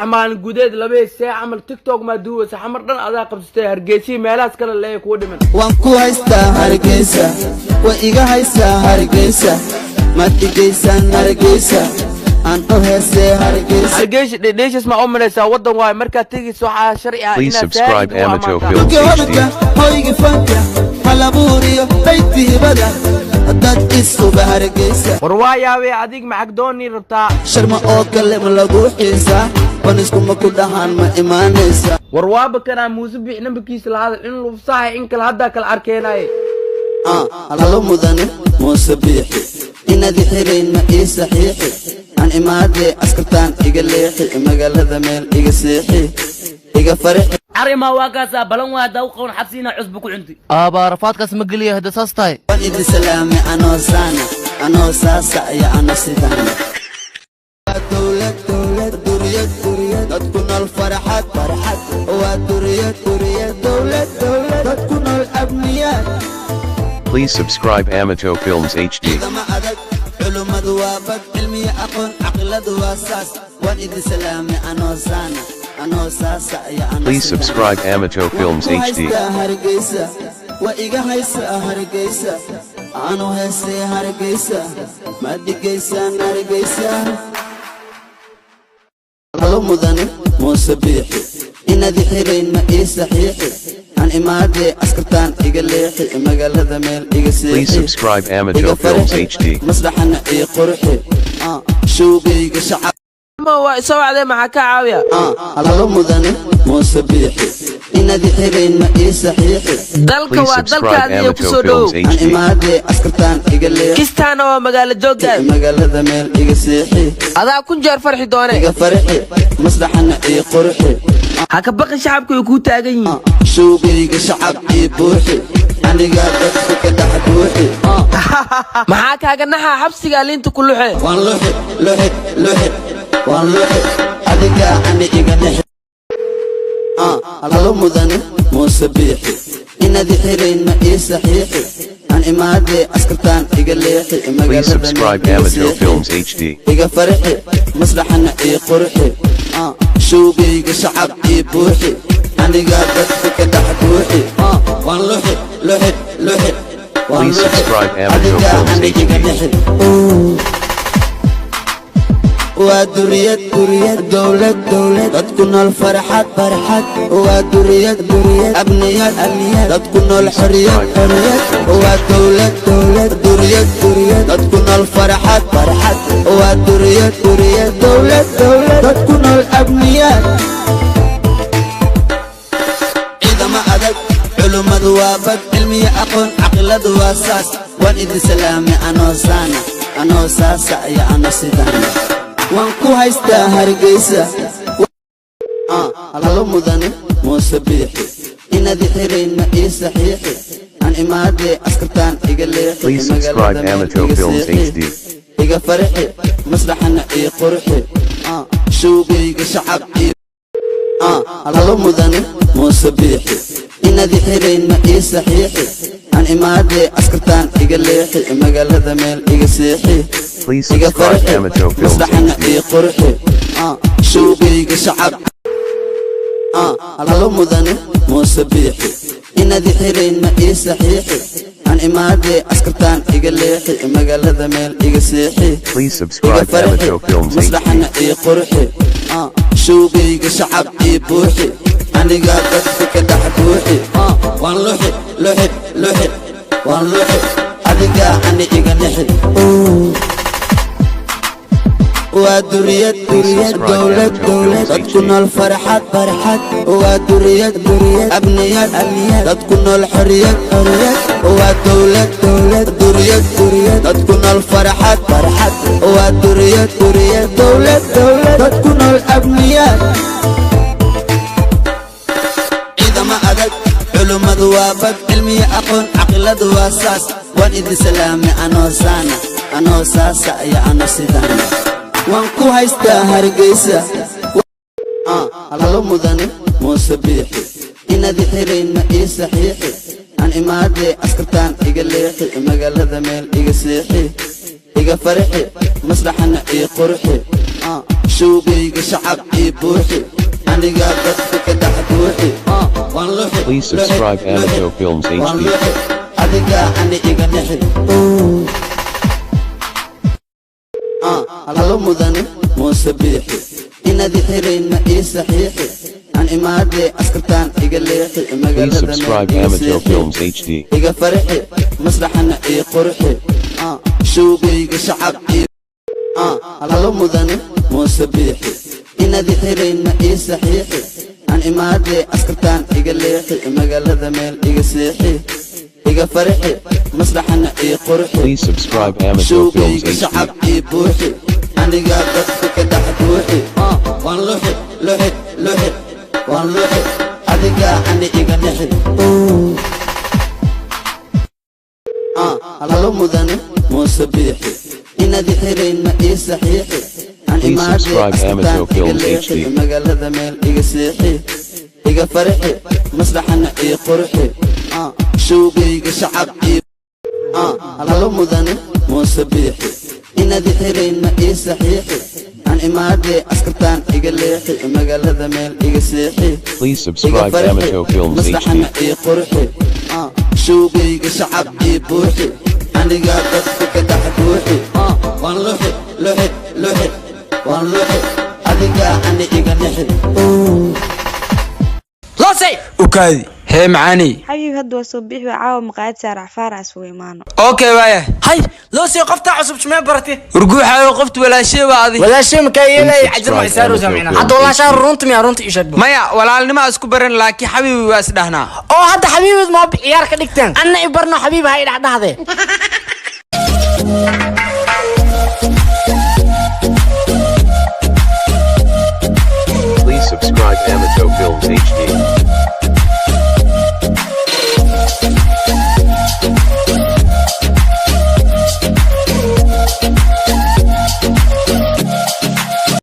Maalin gudeed laba heesee camal TikTok maa duuwaysa, xamar dhan adaa qabsatay, Hargeysiyi meelahaas kale leeya kuwa dhiman. Waan ku haystaa Hargeysa, way iga haysaa Hargeysa, maad igaysaan Hargeysa aan u heesee Hargeysa. Hargeysa dhedheeshas ma u malaysaa? Waddan waayo, markaad tegayso waxaa sharci ah Please inaad subscribe saa'id u Amato ammaantaa. Films Dhulka HD. hodanka, hoyga fanka, halabuuriyo bayti hibada, dad isuba Hargeysa. War waa yaabee, adig maxag doonii rabtaa? Sharma oo kale ma lagu xiisaa? Baniskuma ku dhahaan, ma imaanaysa? War waaba kanaa Muuse Biix, nambarkiisa la hadal in lufsahay in kale haddaa kala arkeenaaye. Halo mudane Muuse Biixi, inaad xirayn ma ii saxiixi? Aan imaadee, askartaan iga leexi, magaalada meel iga seexi, iga farixi. Arrimaa waa kaasaa balan, waa haddaa u qaban xabsi inaa cusbo ku cunti. Aabaa, rafaadkaas ma geliya hadda saas tahay. Waan idin salaamay anoo saana, anoo saasa iyo ano sidaan. Dowlad dowlad, duriyad duriyad, dad ku nool farxad farxad. Waa duriyad duriyad, dowlad dowlad, dad ku nool abniyaad. Please subscribe Amato Films HD. Ciidamo adag, culummadu waa bad, cilmiya aqoon, caqiladu waa saas. Waan idin salaamay anoo saana, anoo saasa iyo ano Please sidaan. subscribe Amato Films Waan ku HD. haystaa Hargeysa, waa iga haysaa Hargeysa aanu heesee Hargeysa, ma dhigaysaan Hargeysa? Halo mudane Muuse Biixi, inaad xirayn ma ii saxiixi? Aan imaadee, askartaan iga leexi, magaalada meel iga Please seexi, subscribe Amato iga Films farxi, HD. masraxana ii qurxi, showgayga shacab. Ma waa isoo wacdee? Maxaa ka caawiya? Halo mudane Muuse Biixi, inaad xirayn ma ii saxiixi? Dalka Please waa subscribe dalkaadiiyo Amato kusoo dhowow. Films Aan HD. imaadee, askartaan iga leexi, Kistaana waa magaalo jooggaad. magaalada meel iga seexi. Adaa kun jeer farxi doone. Iga farxi, masraxana ii qurxi. Ha ka baqin, shacabku ay kuu taagan yihiin. Showgayga shacab ii buuxi, anigaa dadka ka dhex buuxi. Maxaa kaaga naxaa? Xabsigaa liinta ku luxe. Waan luxi luxi luxi, waan luxi, adigaa ani iga nixi. Halo mudane Muuse Biixi, inaad xirayn ma ii saxiixi? Aan imaadee, askartaan iga leexi, Please magaalada subscribe meel iga Amato seexi, Films HD. iga farxi, masraxana ii qurxi, showgayga shacab ii buuxi, anigaa dadka ka dhex buuxi. Waan luxi luxi luxi, waan Please luxi, subscribe Amato adigaa Films ani iga HD. nixi. Waa duriyad duriyad, dowlad dowlad, dad ku nool farxad farxad. Waa duriyad duriyad, abniyad abniyad, dad ku nool xoriyad xoriyad. Waa dowlad dowlad, duriyad duriyad, dad ku nool farxad farxad. Waa duriyad duriyad, dowlad dowlad, dad ku nool abniyad. Ciidamo adag, culummadu waa bad, cilmiya aqoon, caqiladu waa saas. Waan idin salaamay anoo saana, anoo saasa iyo ano sidaan. Waan ku haystaa Hargeysa. Halo mudane Muuse Biixi, inaad xirayn ma ii saxiixi? Aan imaadee, askartaan iga leexi, Please subscribe magaalada meel Amato iga Films seexi, HD. iga farxi, masraxana ii qurxi, showgayga shacab ii. Halo mudane Muuse Biixi, inaad xirayn ma ii saxiixi? Aan imaadee, askartaan iga leexi, magaalada meel iga seexi, Please iga subscribe farxi, Amato Films masraxana HD. ii qurxi, showgayga shacab. Halo mudane Muuse Biixi, inaad xirayn ma ii saxiixi? Aan imaadee, askartaan iga leexi, magaalada meel iga seexi, Please iga subscribe farxi, Amato Films HD. masraxana ii qurxi, showgayga shacab ii buuxi, anigaa dadka ka dhex buuxi. Waan luxi luxi luxi, waan luxi, adigaa ani iga nixi. Waa duriyad duriyad, dowlad dowlad, dad ku nool farxad farxad. Waa duriyad duriyad, abniyad abniyad, dad ku nool xoriyad xoriyad. Waa dowlad dowlad, duriyad duriyad, dad ku nool farxad farxad. Waa duriyad duriyad, dowlad dowlad, dad ku nool abniyad. Ciidamo adag, culummadu waa bad, cilmiya aqoon, caqiladu waa saas. Waan idin salaamay anoo saana, anoo saasa iyo ano sidaan. Waan ku haystaa Hargeysa. Halo mudane Muuse Biixi, inaad xirayn ma ii saxiixi? Aan imaadee, askartaan iga leexi, magaalada meel iga seexi, iga farxi, masraxana ii qurxi. Showgayga shacab ii buuxi, aniga dadka ka dhex buuxi. Waan luxi. Please subscribe Amato Films Waan HD. luxi, adiga ani iga nixi. Halo mudane Muuse Biixi, inaad xirayn ma ii saxiixi? Aan imaadee, askartaan iga leexi. Please Magaalada subscribe meel iga Amato seexi. Films HD. Iga farxi, masraxana ii qurxi. Showgayga shacab ii. Halo mudane Muuse Biixi, inaad xirayn ma ii saxiixi? Aan imaadee, askartaan iga leexi. Magaalada meel iga seexi. Iga farxi, masraxana ii qurxi. Please subscribe Amato Films Showgayga HD. shacab ii buuxi, aniga dadka ka dhex buuxi. Waan luxi, luxi, luxi, waan luxi, adiga ani iga nixi. Halo mudane Muuse Biixi, inaad xirayn ma ii saxiixi? Aan Please imaadee, subscribe askartaan Amato iga Films leexi. HD. Magaalada meel iga seexi. Iga farxi, masraxana ii qurxi. Showgayga shacab ii. Halo mudane Muuse Biixi, inaad xirayn ma ii saxiixi? Aan imaadee, askartaan iga leexi. Magaalada meel iga seexi. Please Iga subscribe farxi, Amato Films masraxana HD. ii qurxi. Showgayga shacab ii buuxi, aniga dadka ka dhex buuxi. Waan luxi, luxi, luxi, waan luxi, adiga ani iga nixi. Ukaadi hee macaaney. Xabiib, hadda waa soo bixi, waa caawa maqaayad Saarax Faarax isugu imaano. Okay, waaya. Hay loosii, qoftaa cusub shumee barate? Urguuxaayo, qoftu walaashee waa adi. Walaashay makaa yeelay? Please cajir ma subscribe isaarusa Amato micna Films hadda walaashaa HD. runta miyaa? Runta ii sheeg. Maya, walaalnimo isku baran, laakiin xabiibi waa isdhahnaa. Oo hadda xabiibid maa ciyaar ka dhigteen? Anna i barno xabiib ha i dhexdhahde. Please subscribe Amato Films HD.